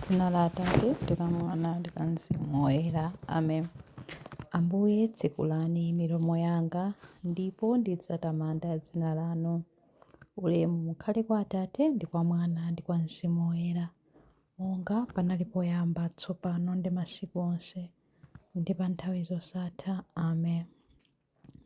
Dzina la Atate ndi la Mwana ndi la Mzimu Woyera. Amen. Ambuye, tsekulani milomo yanga, ndipo ndidzatamanda dzina lanu. Ulemu ukhale kwa Atate ndi kwa Mwana ndi kwa Mzimu Woyera, monga panali poyamba, tsopano ndi masiku onse, ndi pa nthawi zosatha. Amen.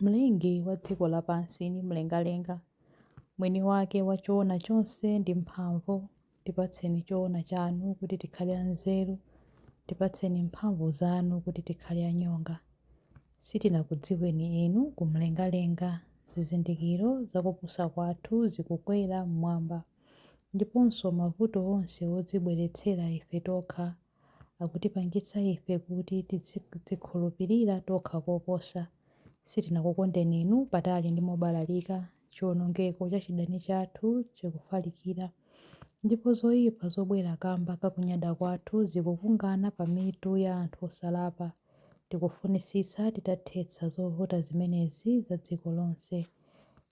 Mlengi wa dziko lapansi ndi mlengalenga, mwini wake wa choona chonse ndi mphamvu, tipatseni choona chanu kuti tikhale anzeru, tipatseni mphamvu zanu kuti tikhale anyonga. Sitinakudziweni inu kumlengalenga, zizindikiro za kupusa kwathu zikukwera m'mwamba, ndiponso mavuto onse odzibweretsera ife tokha akutipangitsa ife kuti tidzikhulupirira tokha koposa. Sitinakukondeni inu patali ndi mobalalika, chiwonongeko cha chidani chathu chikufalikira, ndipo zoyipa zobwera kamba ka kunyada kwathu zikukungana pa mitu ya anthu osalapa. Tikufunitsitsa titathetsa zovuta zimenezi za dziko lonse.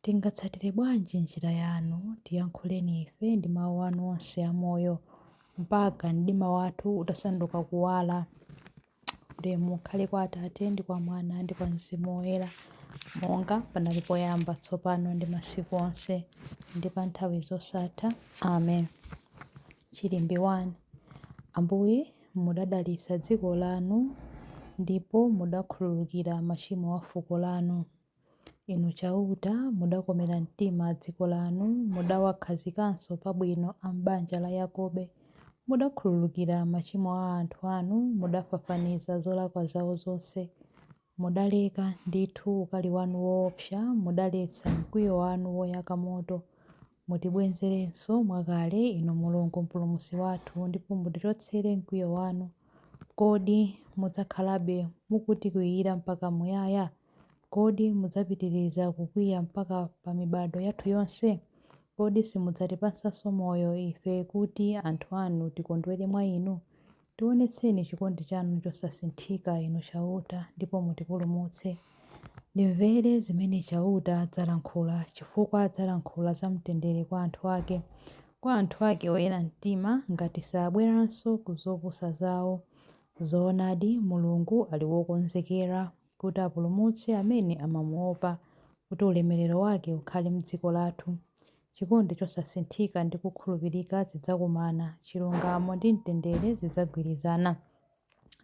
Tingatsatire bwanji njira yanu? Tiyankhuleni ife ndi mawu anu onse amoyo, mpaka mdima wathu utasanduka kuwala. Ulemu ukhale kwa Atate ndi kwa Mwana ndi kwa Mzimu Woyera, monga panali poyamba, tsopano ndi masiku onse, ndi pa nthawi zosatha. Amen. Chilimbi 1. Ambuye, mudadalitsa dziko lanu ndipo mudakhululukira machimo a fuko lanu. Inu Chauta, mudakomera mtima dziko lanu, mudawakhazikanso pabwino a m'banja la Yakobe. Mudakhululukira machimo a anthu anu, mudafafaniza zolakwa zao zonse. Mudaleka ndithu ukali wanu woopsa, mudaletsa mkwiyo wanu woyaka moto. Mutibwezerenso mwakale, Inu Mulungu Mpulumutsi wathu, ndipo mutichotsere mkwiyo wanu. Kodi mudzakhalabe mukutikwiyira mpaka muyaya? Kodi mudzapitiriza kukwiya mpaka pa mibadwo yathu yonse? Kodi simudzatipatsanso moyo ife kuti anthu anu tikondwere mwa Inu? Tionetseni chikondi chanu chosasinthika, Inu Chauta, ndipo mutipulumutse. Ndimvere zimene Chauta adzalankhula, chifukwa adzalankhula za mtendere kwa anthu ake, kwa anthu ake oyera mtima, ngati sabweranso ku zopusa zao. Zoonadi, Mulungu ali wokonzekera kuti apulumutse amene amamuopa, kuti ulemerero wake ukhale m'dziko lathu. Chikondi chosasinthika ndi kukhulupirika zidzakumana, chilungamo ndi mtendere zidzagwirizana.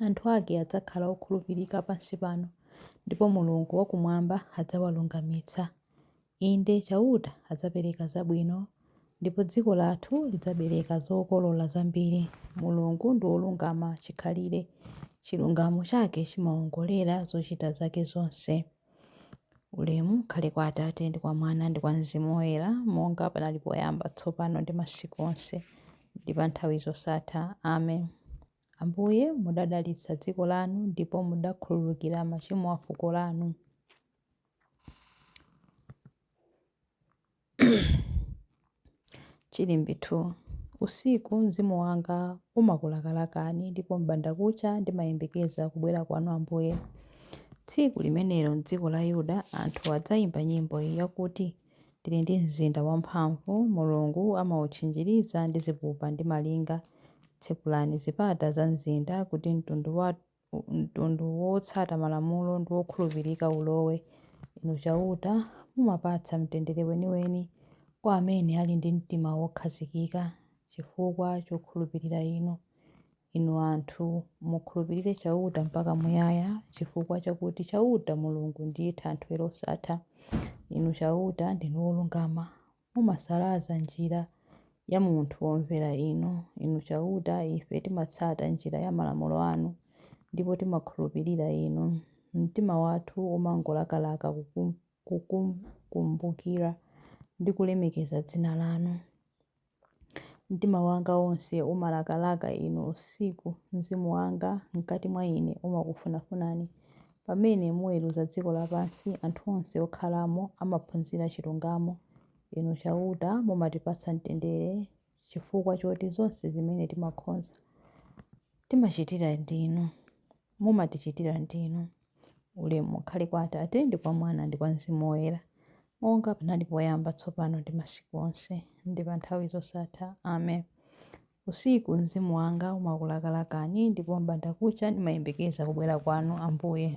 Anthu ake adzakhala okhulupirika pansi pano, ndipo Mulungu wakumwamba adzawalungamitsa. Inde, Chauta adzapereka zabwino, ndipo dziko lathu lidzabereka zokolola zambiri. Mulungu ndi wolungama chikhalire, chilungamo chake chimaongolera zochita zake zonse. Ulemu ukhale kwa Atate ndi kwa Mwana ndi kwa Mzimu Woyera, monga panali poyamba, tsopano ndi masiku onse, ndi pa nthawi zosatha. Amen. Ambuye, mudadalitsa dziko lanu ndipo mudakhululukira machimo a fuko lanu. Chilimbi 2. Usiku mzimu wanga umakulakalakani ndipo m'bandakucha ndimayembekeza kubwera kwanu Ambuye. Tsiku limenelo m'dziko la Yuda anthu adzayimba nyimbo iyi yakuti, Tili ndi mzinda wamphamvu, Mulungu amawutchinjiriza ndi zipupa ndi malinga. Tsekulani zipata za mzinda kuti mtundu wotsata malamulo ndi wokhulupirika ulowe. Inu Chauta, mumapatsa mtendere weniweni kwa amene ali ndi mtima wokhazikika, chifukwa chokhulupirira Inu. Inu anthu, mukhulupirire Chauta mpaka muyaya, chifukwa chakuti Chauta Mulungu ndiye Thanthwe losatha. Inu Chauta, ndinu wolungama, mumasalaza njira ya munthu womvera Inu. Inu Chauta, ife timatsata njira ya malamulo anu, ndipo timakhulupirira Inu. Mtima wathu umangolakalaka kukumbukira ndi kulemekeza dzina lanu. Mtima wanga wonse umalakalaka Inu usiku, mzimu wanga m'kati mwa ine umakufunafunani. Pamene muweruza dziko lapansi, anthu onse okhalamo amaphunzira chilungamo. Inu Chauta, mumatipatsa mtendere chifukwa choti zonse zimene timakonza timachitira ndinu. Mumatichitira ndinu. Ulemu ukhale kwa Atate ndi kwa Mwana ndi kwa Mzimu Woyera, monga panali poyamba, tsopano ndi masiku onse, ndi pa nthawi zosatha. Amen. Usiku mzimu wanga umakulakalakani, ndipo m'bandakucha ndimayembekeza kubwera kwanu, Ambuye.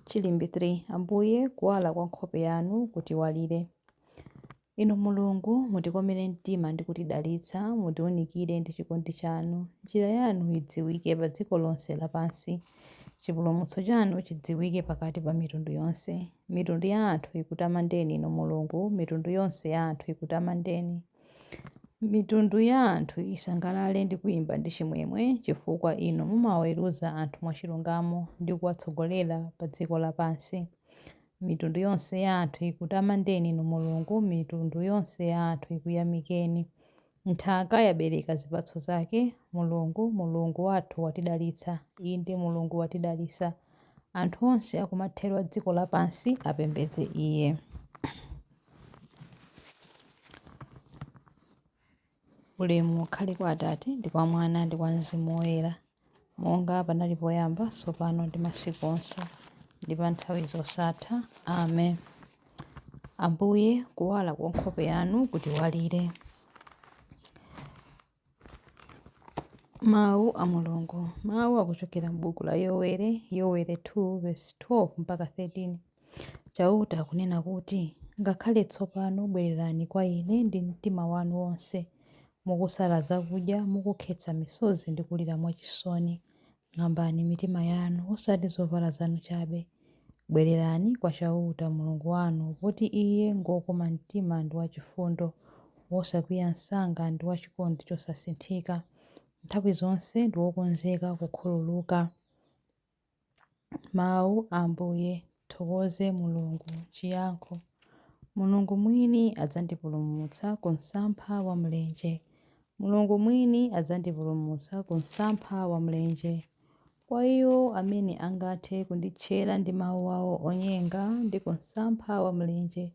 Chilimbi 3. Ambuye, kuwala kwa nkhope yanu kutiwalire. Inu Mulungu, mutikomere mtima ndi kutidalitsa, mutiwunikire ndi chikondi chanu. Njira yanu idziwike pa dziko lonse lapansi, chipulumutso chanu chidziwike pakati pa mitundu yonse. Mitundu ya anthu ikutamandeni Inu Mulungu, mitundu yonse ya anthu ikutamandeni. Mitundu ya anthu isangalale ndi kuyimba ndi chimwemwe, chifukwa Inu mumaweruza anthu mwachilungamo ndi kuwatsogolera pa dziko lapansi. Mitundu yonse ya anthu ikutamandeni Inu Mulungu, mitundu yonse ya anthu ikuyamikeni. Nthaka yabereka zipatso zake, Mulungu, Mulungu wathu watidalitsa, inde Mulungu watidalitsa. Anthu onse a kumathero a dziko lapansi apembedze Iye. Ulemu ukhale kwa Atate, ndi kwa Mwana, ndi kwa Mzimu Woyera, monga panali poyamba, tsopano ndi masiku onse, ndi pa nthawi zosatha. Amen. Ambuye, kuwala kwa nkhope yanu kutiwalire. Mawu a Mulungu. Mawu akuchokera m'buku la Yowere, Yowere 2 verse 12 mpaka 13. Chauta akunena kuti, Ngakhale tsopano bwererani kwa Ine ndi mtima wanu wonse, mukusala zakudya, mukukhetsa misozi ndi kulira mwachisoni. Ng'ambani mitima yanu, osati zovala zanu chabe. Bwererani kwa Chauta Mulungu wanu, poti Iye ngwokoma mtima ndi wachifundo, wosakwiya msanga ndi wachikondi chosasinthika. Nthawi zonse ndi wokonzeka kukhululuka. Mawu a Ambuye. Tithokoze Mulungu. Chiyankho. Mulungu mwini adzandipulumutsa ku msampha wa mlenje. Mulungu mwini adzandipulumutsa ku msampha wa mlenje. Kwa iwo amene angathe kunditchera ndi mawu awo onyenga ndi ku msampha wa mlenje.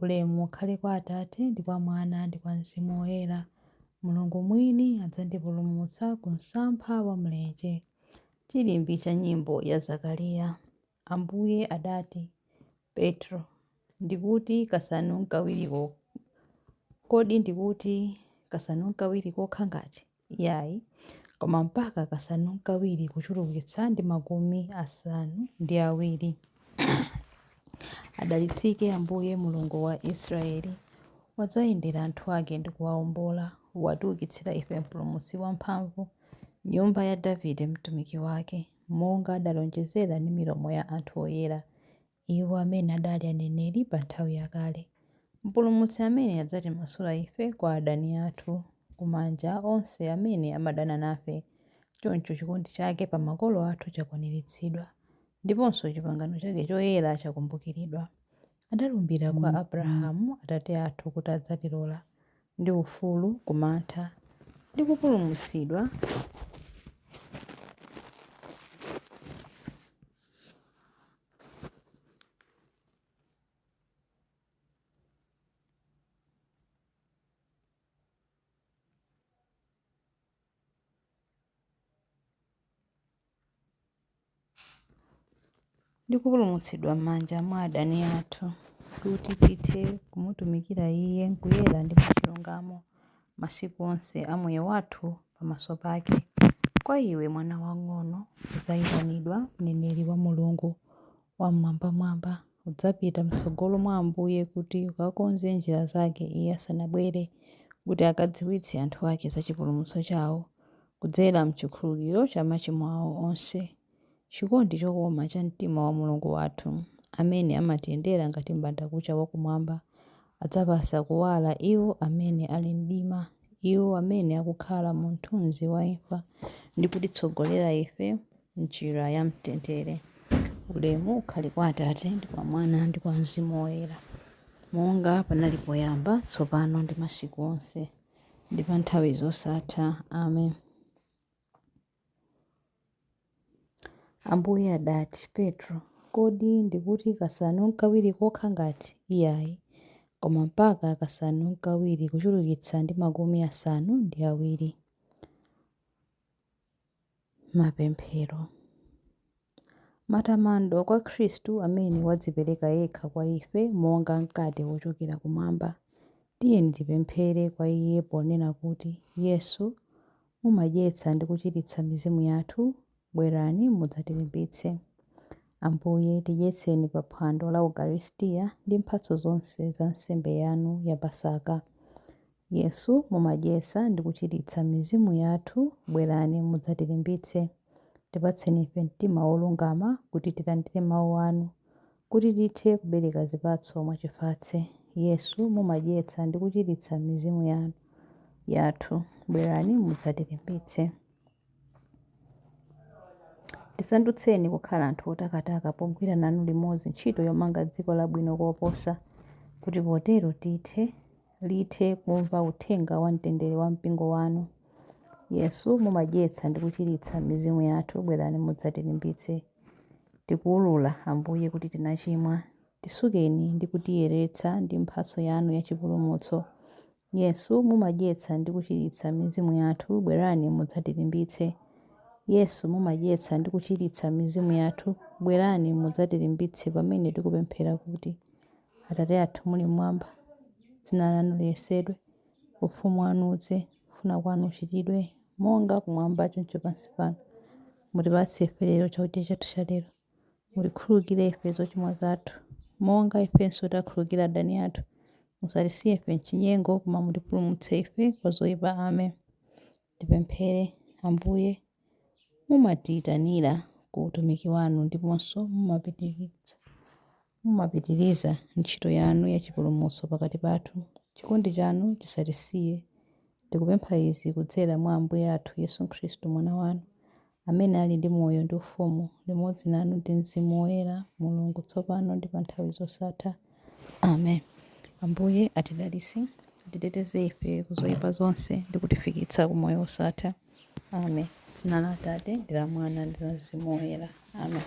Ulemu ukhale kwa Atate ndi kwa Mwana ndi kwa Mzimu Woyera. Mulungu mwini adzandipulumutsa ku msampha wa mlenje. Chilimbi cha nyimbo ya Zakariya. Ambuye adati, Petro, ndikuti kasanu n'kawiri kodi ndikuti kasanu n'kawiri kokha ngati? Iyayi, koma mpaka kasanu n'kawiri kuchulukitsa ndi 70. Adalitsike Ambuye Mulungu wa Israeli, wadzayendera anthu ake ndi kuwaombola, watiukitsira ife Mpulumutsi wamphamvu, nyumba ya Davide mtumiki wake, monga adalonjezera ndi milomo ya anthu oyera, iwo amene adali aneneri pa nthawi yakale. Mpulumutsi amene adzatimasula ife kwa adani athu, kumanja onse amene amadana nafe. Choncho chikondi chake pa makolo athu chakwaniritsidwa, ndiponso chipangano chake choyera chakumbukiridwa. Adalumbira kwa Abrahamu atate athu kuti adzatilola ndi ufulu ku mantha ndi kupulumutsidwa ndi kupulumutsidwa m'manja mwa adani athu, kuti tithe kumutumikira Iye m'kuyera ndi m'chilungamo masiku onse a moyo wathu pamaso pake. Kwa iwe, mwana wamng'ono, udzayitanidwa mneneri wa Mulungu Wam'mwambamwamba. Udzapita m'tsogolo mwa Ambuye kuti ukakonze njira zake Iye asanabwere, kuti akadziwitse anthu ake za chipulumutso chawo, kudzera m'chikhululukiro cha machimo awo onse. Chikondi chokoma cha mtima wa Mulungu wathu, amene amatiyendera ngati m'bandakucha wakumwamba, adzapatsa kuwala iwo amene ali m'mdima, iwo amene akukhala mu mthunzi wa imfa, ndi kutitsogolera ife m'njira ya mtendere. Ulemu ukhale kwa Atate, ndi kwa Mwana, ndi kwa Mzimu Woyera, monga panali poyamba, tsopano ndi masiku onse, ndi pa nthawi zosatha. Amen. Ambuye adati, Petro, kodi ndikuti kasanu n'kawiri kokha ngati? Iyayi, koma mpaka kasanu n'kawiri kuchulukitsa ndi 70. Mapemphero. Matamando kwa Khristu amene wadzipereka yekha kwa ife monga mkate wochokera kumwamba. Tiyeni tipemphere kwa Iye ponena kuti, Yesu, mumadyetsa ndi kuchiritsa mizimu yathu, bwerani mudzatilimbitse. Ambuye, tidyetseni pa phwando la Ukaristiya ndi mphatso zonse za nsembe yanu ya Pasaka. Yesu, mumadyetsa ndi kuchiritsa mizimu yathu, bwerani mudzatilimbitse. Tipatseni ife mtima wolungama kuti tilandire mawu anu, kuti tithe kubereka zipatso mwachifatse. Yesu, mumadyetsa ndi kuchiritsa mizimu yathu, bwerani mudzatilimbitse. Tisandutseni kukhala anthu otakataka pogwira nanu limodzi ntchito yomanga dziko labwino koposa, kuti potero lithe kumva uthenga wa mtendere wa mpingo wanu. Yesu, mumadyetsa ndi kuchiritsa mizimu yathu, bwerani mudzatilimbitse. Tikuwulula, Ambuye, kuti tinachimwa. Tisukeni ndi kutiyeretsa ndi mphatso yanu ya chipulumutso. Yesu, mumadyetsa ndi kuchiritsa mizimu yathu, bwerani mudzatilimbitse. Yesu, mumadyetsa ndi kuchiritsa mizimu yathu, bwerani mudzatilimbitse pamene tikupemphera kuti, Atate athu muli mmwamba, dzina lanu liyeretsedwe, ufumu wanu udze, kufuna kwanu kuchitidwe, monga kumwamba choncho pansi pano. Mutipatse ife lero chakudya chathu cha lero. Mutikhululukire ife zochimwa zathu, monga ifenso takhululukira adani athu. Musatisiye ife m'chinyengo, koma mutipulumutse ife kwa zoyipa. Amen. Tipemphere. Ambuye, mumatiyitanira ku utumiki wanu ndiponso mumapitiriza ntchito yanu ya chipulumutso pakati pathu. Chikondi chanu chisatisiye. Tikupempha izi kudzera mwa Ambuye athu Yesu Khristu Mwana wanu, amene ali ndi moyo ndi ufumu limodzi nanu ndi Mzimu Woyera, Mulungu, tsopano ndi pa nthawi zosatha. Amen. Ambuye atidalitse, atiteteze ife ku zoyipa zonse ndi kutifikitsa ku moyo wosatha. Amen. Dzina la Atate ndi la Mwana ndi la Mzimu Woyera. Amen.